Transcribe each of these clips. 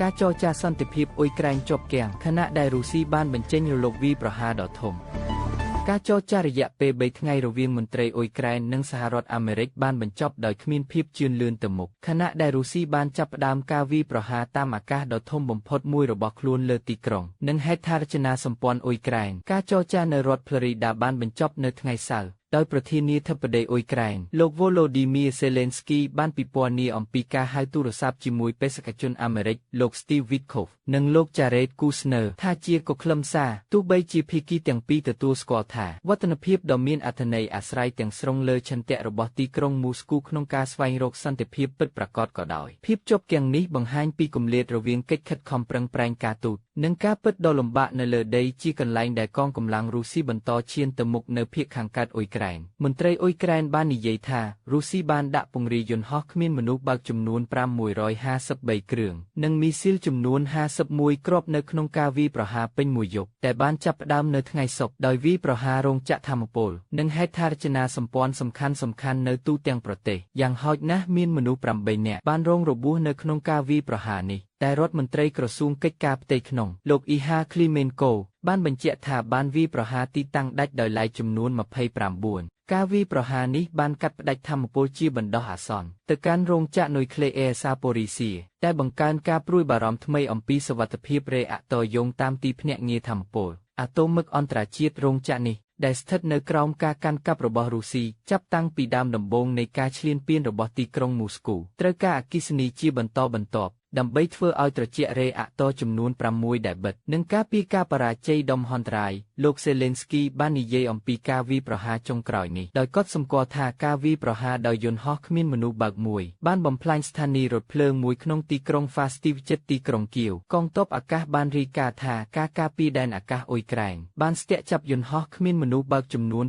ការចរចាសន្តិភាពអ៊ុយក្រែនជាប់គាំងខណៈដែលរុស្ស៊ីបានបញ្ចេញរលកវាយប្រហារដ៏ធំការចរចារយៈពេល3ថ្ងៃរវាងមន្ត្រីអ៊ុយក្រែននិងសហរដ្ឋអាមេរិកបានបញ្ចប់ដោយគ្មានភាពជឿនលឿនទៅមុខខណៈដែលរុស្ស៊ីបានចាប់ផ្ដើមការវាយប្រហារតាមអាកាសដ៏ធំបំផុតមួយរបស់ខ្លួនលើទីក្រុងនិងហេដ្ឋារចនាសម្ព័ន្ធអ៊ុយក្រែនការចរចានៅរដ្ឋផ្លូរីដាបានបញ្ចប់នៅថ្ងៃសៅរ៍ដោយប្រធានាធិបតីអ៊ុយក្រែនលោកវ៉ូឡូឌីមៀសេលេនស្គីបានពិពណ៌នាអំពីការហៅទូរស័ព្ទជាមួយបេសកជនអាមេរិកលោកស្ទីវវីតខូហ្វនិងលោកចារ៉េតគូស្នើថាជាកខ្លឹមសារទោះបីជាភាគីទាំងពីរទទួលស្គាល់ថាវឌ្ឍនភាពដ៏មានអត្ថន័យអាស្រ័យទាំងស្រុងលើឆន្ទៈរបស់ទីក្រុងមូស្គូក្នុងការស្វែងរកសន្តិភាពពិតប្រាកដក៏ដោយភាពជាប់គាំងនេះបង្ហាញពីគម្លាតរវាងកិច្ចខិតខំប្រឹងប្រែងការទូតនិងការពិតដ៏លំបាកនៅលើដីជាកន្លែងដែលកងកម្លាំងរុស្ស៊ីបន្តឈានទៅមុខនៅភាគខាងកើតអ៊ុយក្រែនមន្ត្រីអ៊ុយក្រែនបាននិយាយថារុស្ស៊ីបានដាក់ពង្រាយយន្តហោះគ្មានមនុស្សបើកចំនួន553គ្រឿងនិងមីស៊ីលចំនួន51គ្រាប់នៅក្នុងការវាយប្រហារពេញមួយយប់តែបានចាប់ផ្ដើមនៅថ្ងៃសុក្រដោយវាយប្រហាររោងចក្រថាមពលនិងហេដ្ឋារចនាសម្ព័ន្ធសំខាន់ៗនៅទូទាំងប្រទេសយ៉ាងហោចណាស់មានមនុស្ស8នាក់បានរងរបួសនៅក្នុងការវាយប្រហារនេះតែរដ្ឋមន្ត្រីក្រសួងកិច្ចការផ្ទៃក្នុងលោកអ៊ីហាឃ្លីមេនកូបានបញ្ជាក់ថាបានវាយប្រហារទីតាំងដាច់ដោយឡែកចំនួន29ការវាយប្រហារនេះបានកាត់ផ្តាច់ថាមពលជាបណ្ដោះអាសន្នទៅកាន់រោងចក្រនុយក្លេអ៊ែរសាប៉ូរីស៊ីដែលបង្កើនការព្រួយបារម្ភថ្មីអំពីសុវត្ថិភាពរេអាក់ទ័រយោងតាមទីភ្នាក់ងារថាមពលអាតូមិកអន្តរជាតិរោងចក្រនេះដែលស្ថិតនៅក្រោមការកាន់កាប់របស់រុស្ស៊ីចាប់តាំងពីដើមដំបូងនៃការឈ្លានពានរបស់ទីក្រុងមូស្គូត្រូវការអគ្គិសនីជាបន្តបន្ទាប់ដើម្បីធ្វើឲ្យត្រជាក់រេអាក់ទ័រចំនួន6ដែលបិទនិងការពីការបរាជ័យដ៏មហន្តរាយលោកសេលេនស្គីបាននិយាយអំពីការវាយប្រហារចុងក្រោយនេះដោយកត់សម្គាល់ថាការវាយប្រហារដោយយន្តហោះគ្មានមនុស្សបើកមួយបានបំផ្លាញស្ថានីយ៍រថភ្លើងមួយក្នុងទីក្រុងហ្វាស្ទីវជិតទីក្រុងគៀវកងទ័ពអាកាសបានរាយការណ៍ថាការការពារដែនអាកាសអ៊ុយក្រែនបានស្ទាក់ចាប់យន្តហោះគ្មានមនុស្សបើកចំនួន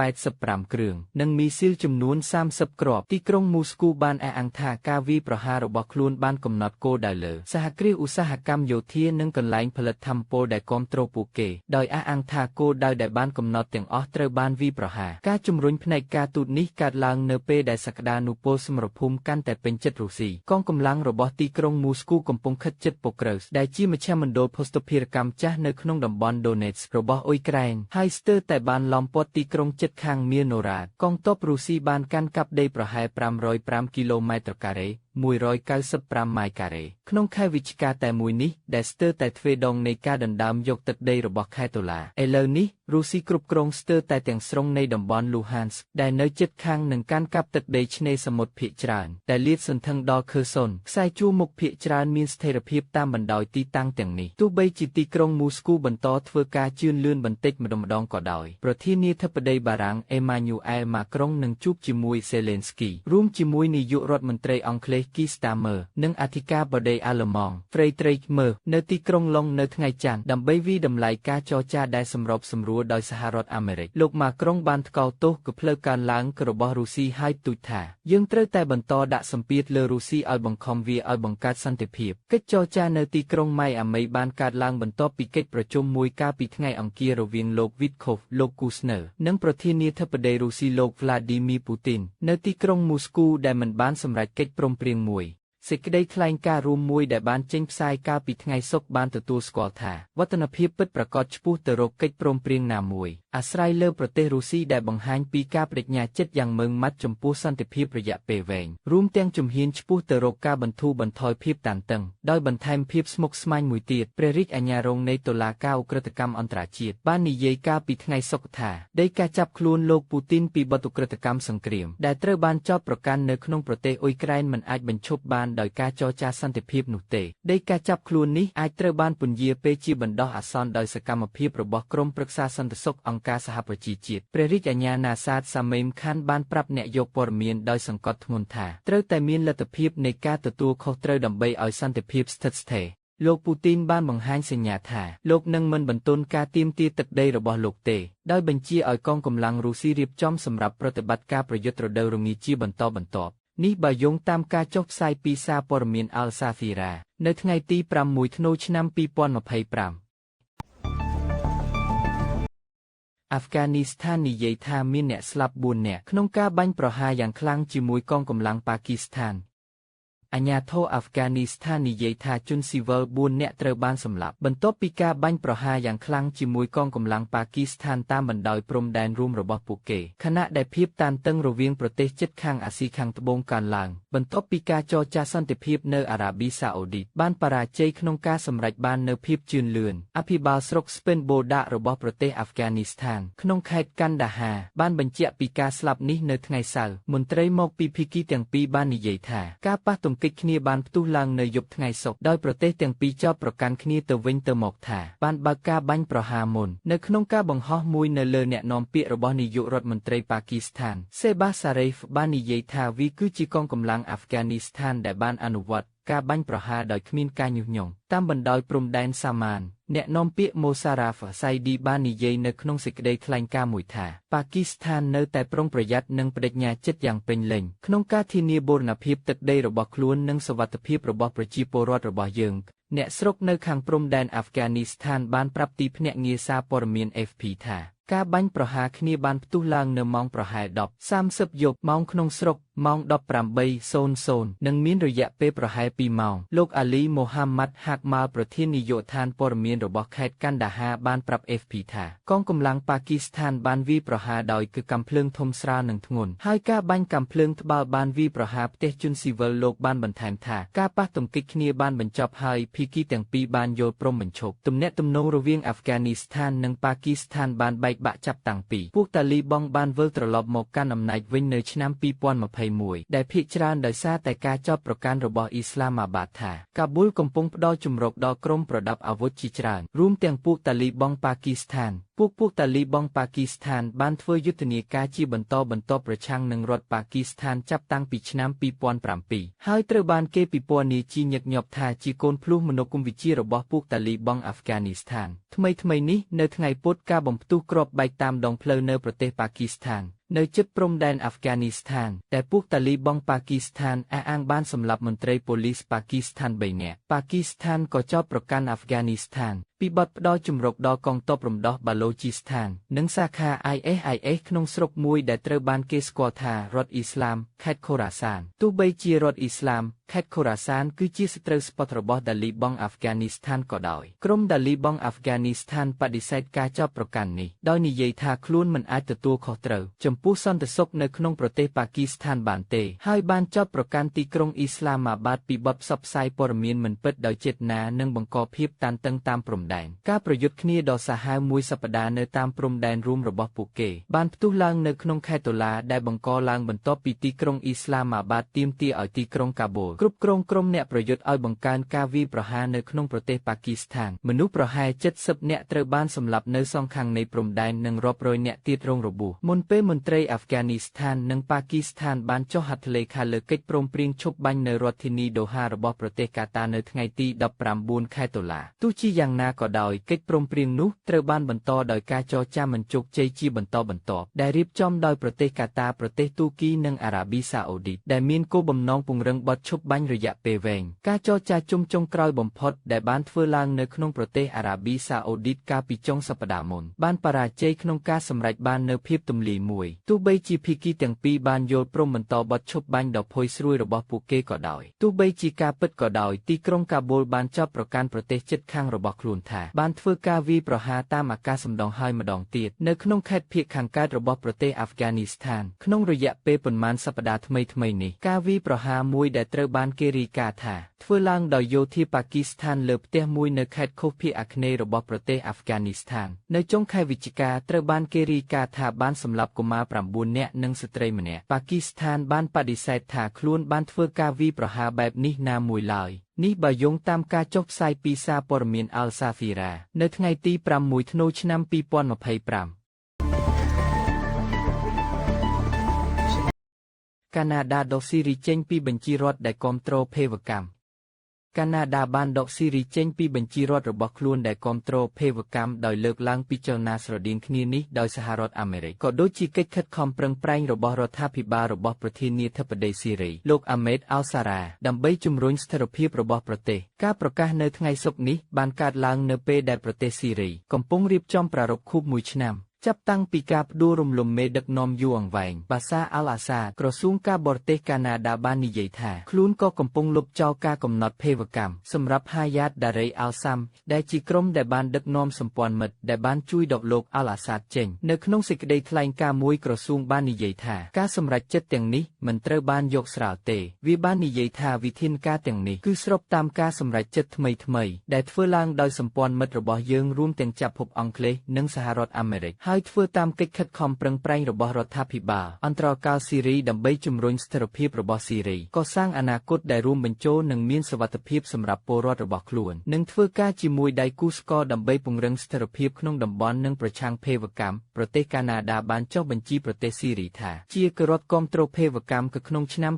585គ្រឿងនិងមីស៊ីលចំនួន30គ្រាប់ទីក្រុងមូស្គូបានអះអាងថាការវាយប្រហាររបស់ខ្លួនបានកំណត់គោលដៅលើសហគ្រាសឧស្សាហកម្មយោធានិងកន្លែងផលិតថាមពលដែលគាំទ្រពួកគេដោយអះអាងថាគោលដៅដែលបានកំណត់ទាំងអស់ត្រូវបានវាយប្រហារការជំរុញផ្នែកការទូតនេះកើតឡើងនៅពេលដែលសក្តានុពលសមរភូមិកាន់តែពេញចិត្តរុស្ស៊ីកងកម្លាំងរបស់ទីក្រុងមូស្គូកំពុងខិតជិតពក្រៅដែលជាមជ្ឈមណ្ឌលភស្តុភារកម្មចាស់នៅក្នុងតំបន់ដូនេតស្ករបស់អ៊ុយក្រែនហើយស្ទើរតែបានឡោមព័ទ្ធទីក្រុងជិតខាងមៀណូរ៉ាតកងទ័ពរុស្ស៊ីបានកាន់កាប់ដីប្រហែល505គីឡូម៉ែត្រការ៉េ195ម៉ាយការ៉េក្នុងខែវិច្ឆិកាតែមួយនេះដែលស្ទើរតែទ្វេដងនៃការដណ្ដើមយកទឹកដីរបស់ខែតុលាឥឡូវនេះរុស្ស៊ីគ្រប់គ្រងស្ទើរតែទាំងស្រុងនៃតំបន់លូហានស្កដែលនៅជិតខាងនឹងកាន់កាប់ទឹកដីឆ្នេរសមុទ្រភាគច្រើនដែលលាតសន្ធឹងដល់ខឺសុនខ្សែជួរមុខភាគច្រើនមានស្ថិរភាពតាមបណ្ដោយទីតាំងទាំងនេះទោះបីជាទីក្រុងមូស្គូបន្តធ្វើការជឿនលឿនបន្តិចម្ដងៗក៏ដោយប្រធានាធិបតីបារាំងអេម៉ាញូអែលម៉ាក្រុងនឹងជួបជាមួយសេលេនស្គីរួមជាមួយនាយករដ្ឋមន្ត្រីអង់គ្លេសគីស្តាមើនិងអធិការបតីអាល្លឺម៉ង់ហ្វ្រេដ្រិកមើនៅទីក្រុងឡុងនៅថ្ងៃច័ន្ទដើម្បីវាយតម្លៃការចរចាដែលសម្របសម្រួលដោយសហរដ្ឋអាមេរិកលោកម៉ាក្រុងបានថ្កោលទោសកផ្លូវកើនឡើងរបស់រុស្ស៊ីហើយទូចថាយើងត្រូវតែបន្តដាក់សម្ពាធលើរុស្ស៊ីឲ្យបង្ខំវាឲ្យបង្កើតសន្តិភាពកិច្ចចរចានៅទីក្រុងម៉ៃអាមីបានកើតឡើងបន្ទាប់ពីកិច្ចប្រជុំមួយកាលពីថ្ងៃអង្គាររវាងលោកវីតខូហ្វលោកគូស្នើនិងប្រធានាធិបតីរុស្ស៊ីលោកវ្លាឌីមៀពូទីននៅទីក្រុងមូស្គូដែលមិនបានសម្រេចកិច្ចព្រមព្រៀងមួយសេចក្តីថ្លែងការណ៍រួមមួយដែលបានចេញផ្សាយកាលពីថ្ងៃសុក្របានទទួលស្គាល់ថាវឌ្ឍនភាពពិតប្រាកដឆ្ពោះទៅរកកិច្ចព្រមព្រៀងណាមួយអាស្រ័យលើប្រទេសរុស្ស៊ីដែលបង្ហាញពីការបដិញ្ញាចិត្តយ៉ាងម៉ឺងម៉ាត់ចំពោះសន្តិភាពរយៈពេលវែងរួមទាំងជំហានឆ្ពោះទៅរកការបន្ធូរបន្ថយភាពតានតឹងដោយបន្ថែមភាពស្មុគស្មាញមួយទៀតព្រះរាជអាជ្ញារងនៃតុលាការឧក្រិដ្ឋកម្មអន្តរជាតិបាននិយាយកាលពីថ្ងៃសុក្រថាដីកាចាប់ខ្លួនលោកពូទីនពីបទឧក្រិដ្ឋកម្មសង្គ្រាមដែលត្រូវបានចោទប្រកាន់នៅក្នុងប្រទេសអ៊ុយក្រែនមិនអាចបញ្ឈប់បានដោយការចរចាសន្តិភាពនោះទេដីកាចាប់ខ្លួននេះអាចត្រូវបានពន្យាពេលជាបណ្ដោះអាសន្នដោយសកម្មភាពរបស់ក្រុមប្រឹក្សាសន្តិសុខអង្គការសហប្រជាជាតិព្រះរាជអាជ្ញាណាសាតសាមេមខាន់បានប្រាប់អ្នកយកព័ត៌មានដោយសង្កត់ធ្ងន់ថាត្រូវតែមានលទ្ធភាពនៃការទទួលខុសត្រូវដើម្បីឲ្យសន្តិភាពស្ថិតស្ថេរលោកពូទីនបានបង្ហាញសញ្ញាថាលោកនឹងមិនបន្ទន់ការទាមទារទឹកដីរបស់លោកទេដោយបញ្ជាឲ្យកងកម្លាំងរុស្ស៊ីរៀបចំសម្រាប់ប្រតិបត្តិការប្រយុទ្ធរដូវរងាជាបន្តបន្ទាប់នេះបើយោងតាមការចុះផ្សាយពីសារព័ត៌មានអាល់សាហ្វីរ៉ានៅថ្ងៃទី6ធ្នូឆ្នាំ2025អាហ្វហ្គានីស្ថាននិយាយថាមានអ្នកស្លាប់4នាក់ក្នុងការបាញ់ប្រហារយ៉ាងខ្លាំងជាមួយកងកម្លាំងប៉ាគីស្ថាន។ អាជ្ញាធរអាហ្វហ្គានីស្ថាននិយាយថាជនស៊ីវិល4នាក់ត្រូវបានសម្លាប់បន្ទាប់ពីការបាញ់ប្រហារយ៉ាងខ្លាំងជាមួយកងកម្លាំងប៉ាគីស្ថានតាមបណ្ដោយព្រំដែនរួមរបស់ពួកគេខណៈដែលភាពតានតឹងរវាងប្រទេសជិតខាងអាស៊ីខាងត្បូងកើនឡើងបន្ទាប់ពីការចរចាសន្តិភាពនៅអារ៉ាប៊ីសាអូឌីតបានបរាជ័យក្នុងការសម្រេចបាននូវភាពជឿនលឿនអភិបាលស្រុកស្ពិនបូដារបស់ប្រទេសអាហ្វហ្គានីស្ថានក្នុងខេត្តកាន់ដាហាបានបញ្ជាក់ពីការស្លាប់នេះនៅថ្ងៃសៅរ៍មន្ត្រីមកពីភាគីទាំងពីរបាននិយាយថាការប៉ះទង្គិចគ្នាបានផ្ទុះឡើងនៅយប់ថ្ងៃសុក្រដោយប្រទេសទាំងពីរចោទប្រកាន់គ្នាទៅវិញទៅមកថាបានបើកការបាញ់ប្រហារមុននៅក្នុងការបង្ហោះមួយនៅលើអ្នកនាំពាក្យរបស់នាយករដ្ឋមន្ត្រីប៉ាគីស្ថានសេបាសារ៉េហ្វបាននិយាយថាវាគឺជាកងកម្លាំងអាហ្វហ្គានីស្ថានដែលបានអនុវត្តការបាញ់ប្រហារដោយគ្មានការញុះញង់តាមបណ្ដោយព្រំដែនសាម៉ានអ្នកនាំពាក្យម៉ូសារ៉ាហ្វសៃឌីបាននិយាយនៅក្នុងសេចក្តីថ្លែងការណ៍មួយថាប៉ាគីស្ថាននៅតែប្រុងប្រយ័ត្ននិងប្តេជ្ញាចិត្តយ៉ាងពេញលេញក្នុងការធានាបូរណភាពទឹកដីរបស់ខ្លួននិងសុវត្ថិភាពរបស់ប្រជាពលរដ្ឋរបស់យើងអ្នកស្រុកនៅខាងព្រំដែនអាហ្វហ្គានីស្ថានបានប្រាប់ទីភ្នាក់ងារសារព័ត៌មាន AFP ថាការបាញ់ប្រហារគ្នាបានផ្ទុះឡើងនៅម៉ោងប្រហែល10:30យប់ម៉ោងក្នុងស្រុកម៉ោង18:00និងមានរយៈពេលប្រហែល2ម៉ោងលោកអាលីម៉ូហាម៉ាត់ហាក់ម៉ាល់ប្រធាននាយកដ្ឋានព័ត៌មានរបស់ខេត្តកាន់ដាហាបានប្រាប់ AFP ថាកងកម្លាំងប៉ាគីស្ថានបានវាយប្រហារដោយគឺកាំភ្លើងធំស្រាលនិងធ្ងន់ហើយការបាញ់កាំភ្លើងត្បាល់បានវាយប្រហារផ្ទះជនស៊ីវិលលោកបានបន្ថែមថាការប៉ះទង្គិចគ្នាបានបញ្ចប់ហើយភាគីទាំងពីរបានយល់ព្រមបញ្ឈប់ទំនាក់ទំនងរវាងអាហ្វហ្គានីស្ថាននិងប៉ាគីស្ថានបានបែកបាក់ចាប់តាំងពីពួកតាលីបង់បានវិលត្រឡប់មកកាន់អំណាចវិញនៅឆ្នាំ2021ដែលភាគច្រើនដោយសារតែការចោទប្រកាន់របស់អ៊ីស្លាម៉ាបាតថាកាប៊ុលកំពុងផ្ដល់ជម្រកដល់ក្រុមប្រដាប់អាវុធជាច្រើនរួមទាំងពួកតាលីបង់ប៉ាគីស្ថានពួកតាលីបង់ប៉ាគីស្ថានបានធ្វើយុទ្ធនាការជាបន្តបន្ទាប់ប្រឆាំងនឹងរដ្ឋប៉ាគីស្ថានចាប់តាំងពីឆ្នាំ2007ហើយត្រូវបានគេពិពណ៌នាជាញឹកញាប់ថាជាកូនភ្លោះមនោគមវិជ្ជារបស់ពួកតាលីបង់អាហ្វហ្គានីស្ថានថ្មីៗនេះនៅថ្ងៃពុធការបំផ្ទុះគ្រាប់បែកតាមដងផ្លូវនៅប្រទេសប៉ាគីស្ថាននៅជិតព្រំដែនអាហ្វហ្គានីស្ថានតែពួកតាលីបង់ប៉ាគីស្ថានអះអាងបានសម្លាប់មន្ត្រីប៉ូលីសប៉ាគីស្ថាន3នាក់ប៉ាគីស្ថានក៏ចោទប្រកាន់អាហ្វហ្គានីស្ថានពីបទផ្ដល់ជម្រកដល់កងទ័ពរំដោះបាឡូជីស្ថាននិងសាខា ISIS ក្នុងស្រុកមួយដែលត្រូវបានគេស្គាល់ថារដ្ឋអ៊ីស្លាមខេត្តខូរ៉ាសានទោះបីជារដ្ឋអ៊ីស្លាមខេត្តខូរ៉ាសានគឺជាសត្រូវស្ពតរបស់តាលីបង់អាហ្វហ្គានីស្ថានក៏ដោយក្រុមតាលីបង់អាហ្វហ្គានីស្ថានបដិសេធការចោទប្រកាន់នេះដោយនិយាយថាខ្លួនមិនអាចទទួលខុសត្រូវចំពោះសន្តិសុខនៅក្នុងប្រទេសប៉ាគីស្ថានបានទេហើយបានចោទប្រកាន់ទីក្រុងអ៊ីស្លាម៉ាបាតពីបទផ្សព្វផ្សាយព័ត៌មានមិនពិតដោយចេតនានិងបង្កភាពតានតឹងតាមព្រំដែនការប្រយុទ្ធគ្នាដ៏សាហាវមួយសប្តាហ៍នៅតាមព្រំដែនរួមរបស់ពួកគេបានផ្ទុះឡើងនៅក្នុងខេត្តតុលាដែលបង្កឡើងបន្ទាប់ពីទីក្រុងអ៊ីស្លាម៉ាបាតទាមទារឲ្យទីក្រុងកាបូលគ្រប់គ្រងក្រុមអ្នកប្រយុទ្ធឲ្យបង្កើនការវាយប្រហារនៅក្នុងប្រទេសប៉ាគីស្ថានមនុស្សប្រហែល70នាក់ត្រូវបានសម្លាប់នៅសងខាងនៃព្រំដែននិងរាប់រយនាក់ទៀតរងរបួសមុនពេលមន្ត្រីអាហ្វហ្គានីស្ថាននិងប៉ាគីស្ថានបានចុះហត្ថលេខាលើកិច្ចព្រមព្រៀងឈប់បាញ់នៅរដ្ឋធានីដូហារបស់ប្រទេសកាតានៅថ្ងៃទី19ខែតុលាទោះជាយ៉ាងណាក៏ដោយកិច្ចព្រមព្រៀងនោះត្រូវបានបន្តដោយការចរចាមិនជោគជ័យជាបន្តបន្ទាប់ដែលរៀបចំដោយប្រទេសកាតាប្រទេសទូគីនិងអារ៉ាប៊ីសាអូឌីតដែលមានគោលបំណងពង្រឹងបទឈប់បាញ់រយៈពេលវែងការចរចាជុំចុងក្រោយបំផុតដែលបានធ្វើឡើងនៅក្នុងប្រទេសអារ៉ាប៊ីសាអូឌីតកាលពីចុងសប្តាហ៍មុនបានបរាជ័យក្នុងការសម្រេចបាននូវភាពទម្លាយមួយទោះបីជាភាគីទាំងពីរបានយល់ព្រមបន្តបទឈប់បាញ់ដ៏ផុយស្រួយរបស់ពួកគេក៏ដោយទោះបីជាការពិតក៏ដោយទីក្រុងកាបូលបានចោទប្រកាន់ប្រទេសជិតខាងរបស់ខ្លួនថាបានធ្វើការវាយប្រហារតាមអាកាសម្ដងហើយម្ដងទៀតនៅក្នុងខេត្តភាគខាងកើតរបស់ប្រទេសអាហ្វហ្គានីស្ថានក្នុងរយៈពេលប៉ុន្មានសប្តាហ៍ថ្មីៗនេះការវាយប្រហារមួយដែលត្រូវបានគេរាយការណ៍ថាធ្វើឡើងដោយយោធាប៉ាគីស្ថានលើផ្ទះមួយនៅខេត្តខុសភាគអាគ្នេយ៍របស់ប្រទេសអាហ្វហ្គានីស្ថាននៅចុងខែវិច្ឆិកាត្រូវបានគេរាយការណ៍ថាបានសម្លាប់កុមារ9នាក់និងស្ត្រីម្នាក់ប៉ាគីស្ថានបានបដិសេធថាខ្លួនបានធ្វើការវាយប្រហារបែបនេះណាមួយឡើយនេះបើយោងតាមការចុះផ្សាយពីសារព័ត៌មានអាល់សាហ្វីរ៉ានៅថ្ងៃទី6ធ្នូឆ្នាំ2025កាណាដាដកស៊ីរីចេញពីបញ្ជីរដ្ឋដែលគាំទ្រភេរវកម្មកាណាដាបានដកស៊ីរីចេញពីបញ្ជីរដ្ឋរបស់ខ្លួនដែលគាំទ្រភេរវកម្មដោយលើកឡើងពីចលនាស្រដៀងគ្នានេះដោយសហរដ្ឋអាមេរិកក៏ដូចជាកិច្ចខិតខំប្រឹងប្រែងរបស់រដ្ឋាភិបាលរបស់ប្រធានាធិបតីស៊ីរីលោកអាមេតអាល់សារ៉ាដើម្បីជំរុញស្ថិរភាពរបស់ប្រទេសការប្រកាសនៅថ្ងៃសុក្រនេះបានកើតឡើងនៅពេលដែលប្រទេសស៊ីរីកំពុងរៀបចំប្រារព្ធខួបមួយឆ្នាំ ចាប់តាំងពីការផ្ដួលរំលំមេដឹកនាំយូរអង្វែងបាសាអាល់អាសាក្រសួងការបរទេសកាណាដាបាននិយាយថាខ្លួនក៏កំពុងលុបចោលការកំណត់ភេវកម្មសម្រាប់ហាយ៉ាតដារ៉េអាល់សាំដែលជាក្រុមដែលបានដឹកនាំសម្ព័ន្ធមិត្តដែលបានជួយដកលោកអាល់អាសាតចេញនៅក្នុងសេចក្តីថ្លែងការណ៍មួយក្រសួងបាននិយាយថាការសម្រេចចិត្តទាំងនេះមិនត្រូវបានយកស្រាលទេវាបាននិយាយថាវិធានការទាំងនេះគឺស្របតាមការសម្រេចចិត្តថ្មីៗដែលធ្វើឡើងដោយសម្ព័ន្ធមិត្តរបស់យើងរួមទាំងចក្រភពអង់គ្លេសនិងសហរដ្ឋអាមេរិកហើយធ្វើតាមកិច្ចខិតខំប្រឹងប្រែងរបស់រដ្ឋាភិបាលអន្តរកាលស៊ីរីដើម្បីជំរុញស្ថិរភាពរបស់ស៊ីរីកសាងអនាគតដែលរួមបញ្ចូលនិងមានសុវត្ថិភាពសម្រាប់ពលរដ្ឋរបស់ខ្លួននិងធ្វើការជាមួយដៃគូស្ករដើម្បីពង្រឹងស្ថិរភាពក្នុងតំបន់និងប្រឆាំងភេវកម្មប្រទេសកាណាដាបានចុះបញ្ជីប្រទេសស៊ីរីថាជារដ្ឋគាំទ្រភេវកម្មក្នុងឆ្នាំ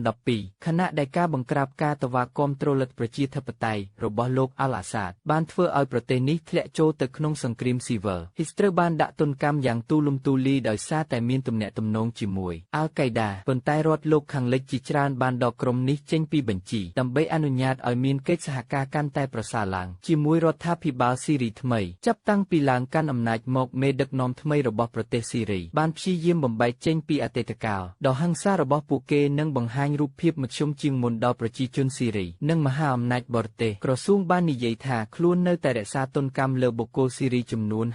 2012ខណៈដែលការបង្ក្រាបការតវ៉ាគាំទ្រលទ្ធិប្រជាធិបតេយ្យរបស់លោកអាល់អាសាតបានធ្វើឲ្យប្រទេសនេះធ្លាក់ចូលទៅក្នុងសង្គ្រាមស៊ីវិលហ៊ីសត្រូវបានដាក់ទណ្ឌកម្មយ៉ាងទូលំទូលាយដោយសារតែមានទំនាក់ទំនងជាមួយអាល់កៃដាប៉ុន្តែរដ្ឋលោកខាងលិចជាច្រើនបានដកក្រុមនេះចេញពីបញ្ជីដើម្បីអនុញ្ញាតឲ្យមានកិច្ចសហការកាន់តែប្រសើរឡើងជាមួយរដ្ឋាភិបាលស៊ីរីថ្មីចាប់តាំងពីឡើងកាន់អំណាចមកមេដឹកនាំថ្មីរបស់ប្រទេសស៊ីរីបានព្យាយាមបំបែកចេញពីអតីតកាលដ៏ហិង្សារបស់ពួកគេនិងបង្ហាញរូបភាពមធ្យមជាងមុនដល់ប្រជាជនស៊ីរីនិងមហាអំណាចបរទេសក្រសួងបាននិយាយថាខ្លួននៅតែរក្សាទណ្ឌកម្មលើបុគ្គលស៊ីរីចំនួន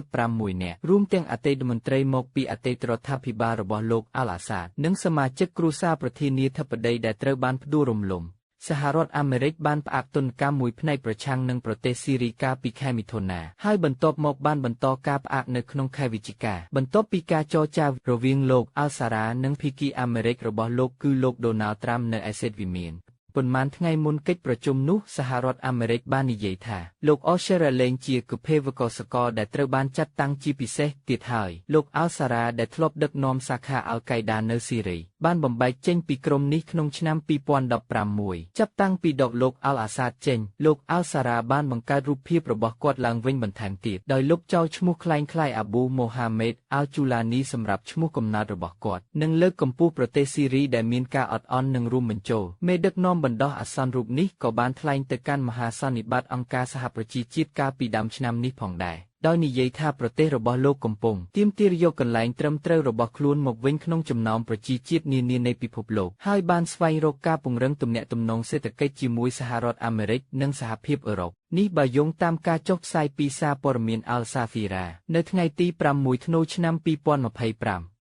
55នាក់រួមទាំងអតីតមន្ត្រីមកពីអតីតរដ្ឋាភិបាលរបស់លោកអាល់អាសាតនិងសមាជិកគ្រួសារប្រធានាធិបតីដែលត្រូវបានផ្ដួលរំលំសហរដ្ឋអាមេរិកបានផ្អាកទណ្ឌកម្មមួយផ្នែកប្រឆាំងនឹងប្រទេសស៊ីរីកាលពីខែមិថុនាហើយបន្ទាប់មកបានបន្តការផ្អាកនៅក្នុងខែវិច្ឆិកាបន្ទាប់ពីការចរចារវាងលោកអាល់សារ៉ានិងភាគីអាមេរិករបស់លោកគឺលោកដូណាល់ត្រាំនៅឯសេតវិមានប៉ុន្មានថ្ងៃមុនកិច្ចប្រជុំនោះសហរដ្ឋអាមេរិកបាននិយាយថាលោកអូសេរ៉ាឡេងជាគភេវកសកលដែលត្រូវបានចាត់តាំងជាពិសេសទៀតហើយលោកអាល់សារ៉ាដែលធ្លាប់ដឹកនាំសាខាអាល់កៃដានៅស៊ីរីបានបំបែកចេញពីក្រុមនេះក្នុងឆ្នាំ2016ចាប់តាំងពីដកលោកអាល់អាសាតចេញលោកអាល់សារ៉ាបានបង្កើតរូបភាពរបស់គាត់ឡើងវិញបន្ថែមទៀតដោយលុបចោលឈ្មោះក្លែងក្លាយអាប៊ូម៉ូហាមេតអាល់ជូឡានីសម្រាប់ឈ្មោះកំណើតរបស់គាត់និងលើកកម្ពស់ប្រទេសស៊ីរីដែលមានការអត់ឱននិងរួមបញ្ចូលមេដឹកនាំបណ្ដោះអាសន្នរូបនេះក៏បានថ្លែងទៅកាន់មហាសន្និបាតអង្គការសហប្រជាជាតិកាលពីដើមឆ្នាំនេះផងដែរដោយនិយាយថាប្រទេសរបស់លោកកំពុងទាមទារយកកន្លែងត្រឹមត្រូវរបស់ខ្លួនមកវិញក្នុងចំណោមប្រជាជាតិនានានៃពិភពលោកហើយបានស្វែងរកការពង្រឹងទំនាក់ទំនងសេដ្ឋកិច្ចជាមួយសហរដ្ឋអាមេរិកនិងសហភាពអឺរ៉ុបនេះបើយោងតាមការចុះផ្សាយពីសារព័ត៌មានអាល់សាហ្វីរ៉ានៅថ្ងៃទី6ធ្នូឆ្នាំ2025។